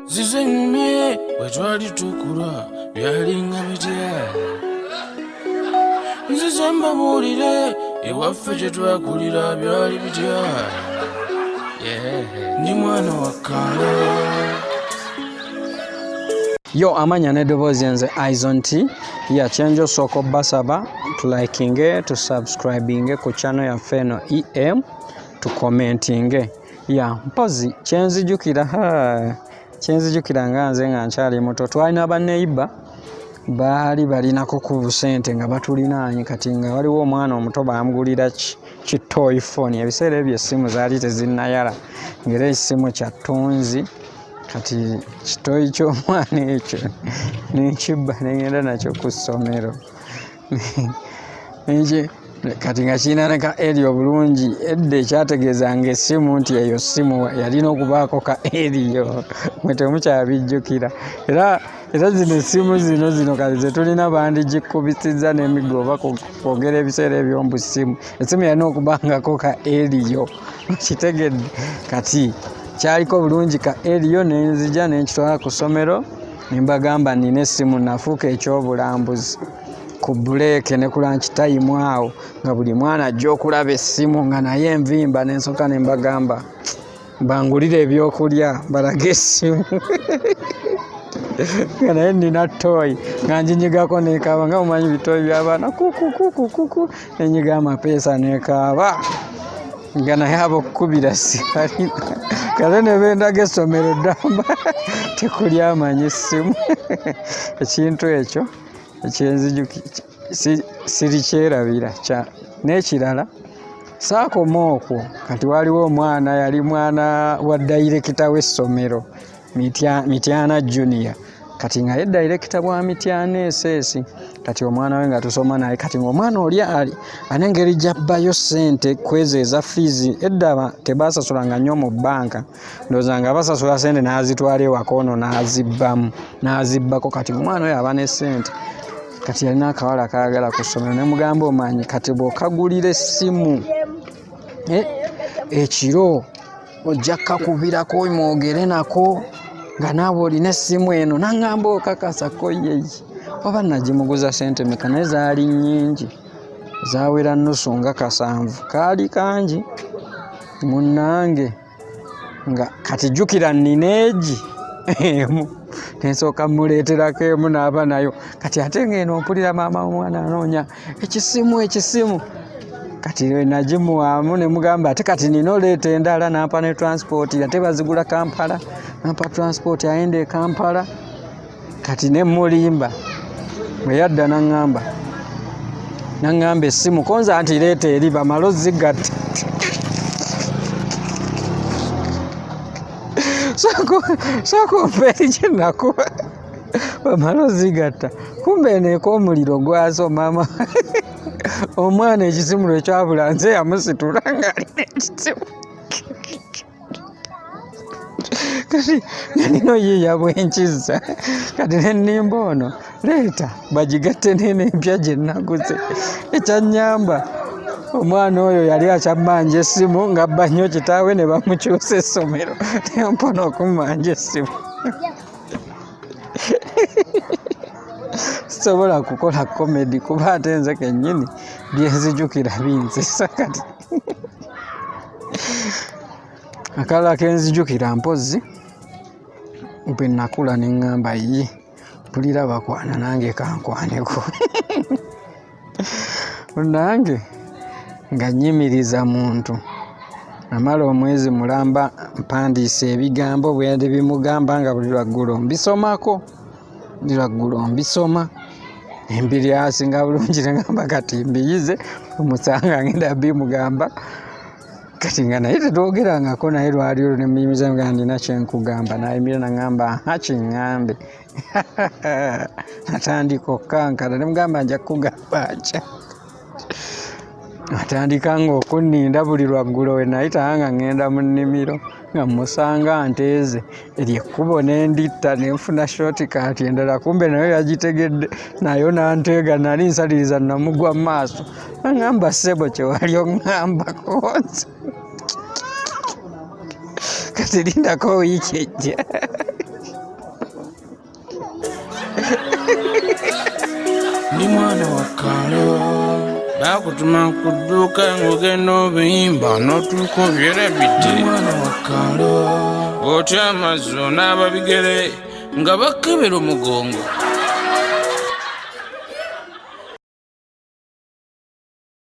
Zize nyumye bwe twali tukula byalinga bitya? Nzize mbabuulire ewaffe gye twakulira byali bitya? Ndi mwana wa kkaala. Yo amanya n'eddoboozi nze Izon T ya kyenjo osooka obbasaba tulikinge tusubscribinge ku channel yaffe eno EM tukomentinge ya mpozi kyenzijukira kyenzijukira nga nze nga nkyali muto twalina baneyiba baali balinako ku busente nga batulinaanye kati nga waliwo omwana omuto bamugulira ki toy phone ebiseera ebyo essimu zaali tezinnayala ng'era ekisimu kya ttunzi kati kitoyi ky'omwana ekyo nenkibba nengenda nakyo ku ssomero kati nga kirina ne ka eriyo bulungi edda ekyategeezanga essimu nti eyo ssimu yalina okubaako ka eriyo mwe temukyabijjukira era era zino essimu zino zino kati zetulina bandigikubisizza n'emiggo oba kwogera ebiseera ebyo mbu ssimu essimu yalina okubangako ka eriyo kitegedde kati kyaliko bulungi ka eriyo nenzija nenkitwala ku ssomero nembagamba nina essimu nafuuka ekyobulambuzi ku buleeke ne ku lanki tayimu awo nga buli mwana ajja okulaba essimu nga naye envimba nensooka nembagamba bangulire ebyokulya balage essimu nga naye nina toyi nga njinyigako nekaaba nga mumanyi bitoyi byabaana kukukukukuku nenyiga amapeesa nekaaba nga naye abokukubira sibalina kale nebendaga essomero ddamba tekuli amanyi essimu ekintu ekyo ekyenzijuki sirikyerabira n'ekirala saakoma okwo kati waliwo omwana yali mwana wa dayirekita w'essomero Mityana Junior kati nga ye dayirekita bwa Mityana eseesi kati omwana we nga tusoma naye kati ng'omwana oli ali alina engeri gy'abbayo ssente kwezo eza fiizi edda tebasasulanga nnyo mu bbanka ndowooza nga basasula ssente n'azitwala ewaka ono n'azibbamu n'azibbako kati omwana oyo aba ne ssente kati yalina akawala kaagala ku ssomero ne mugamba omanyi kati bw'okagulira essimu eh, ekiro ojja kukakubirako mwogere nako nga naawe olina essimu eno nangamba okakasako yeyi oba nagimuguza sente meka naye zaali nnyingi zawera nusu nga kasanvu kaali kangi munnange nga kati jjukira nnina egi emu nensooka muleeterako emu n'aba nayo kati ate ng'eno mpulira maama w'omwana anoonya ekisimu ekisimu kati nagimuwaamu ne mugamba ate kati nina oleeta endala nampa ne transport ate bazigula Kampala nampa transport ayenda e Kampala kati ne mulimba bwe yadda naŋŋamba naŋŋamba essimu konza nti leeta eri bamale ozigatta sooka ompa eri gye nakuba bamale ozigatta kumbe eno eka omuliro gwazo maama omwana ekisimu lwe kyabula nze yamusitula ng'alina ekisimu kati nga nina oyiiya bwenkizza kati nenimba ono leeta bagigatte neno empya gye naguze ekyanyamba omwana oyo yali akyammanja essimu ng'abba nnyo kitaawe ne bamukyusa essomero nempona okummanja essimu sisobola kukola komedi kuba ate nze kennyini byenzijukira binzisa kati Akalala ke nzijukira mpozzi bwe nakula ne ŋŋamba ye mpulira bakwana nange kankwaneko nange nga nnyimiriza muntu namala omwezi mulamba mpandiise ebigambo bwe bimugamba nga buli lwaggulo mbisomako buli lwaggulo mbisoma embiryasinga bulungi ne ŋŋamba kati mbiyize omusanga ngenda bimugamba Kati nga naye tetwogerangako naye lwali olwo ne muyimiza nga nina kye nkugamba n'ayimirira n'aŋŋamba aha kiŋŋambe natandika okukankana ne mugamba nja kukugamba nkya atandika ng'okunninda buli lwaggulo we nayitanga nga ŋŋenda mu nnimiro nga mmusanga nteeze eryo ekkubo ne nditta ne nfuna shortcut endala kumbe nayo yagitegedde nayo n'anteega nali nsaliriza namugwa mu maaso Angamba ssebo kye wali oŋŋambako nze. Kati lindako wiiki ejja. Mwana wa kalo, bakutuma ku dduuka ng'ogenda obiyimba n'otuuka obyerabidde. Mwana wa kalo, otya amazzi onaaba bigere nga bakebera omugongo.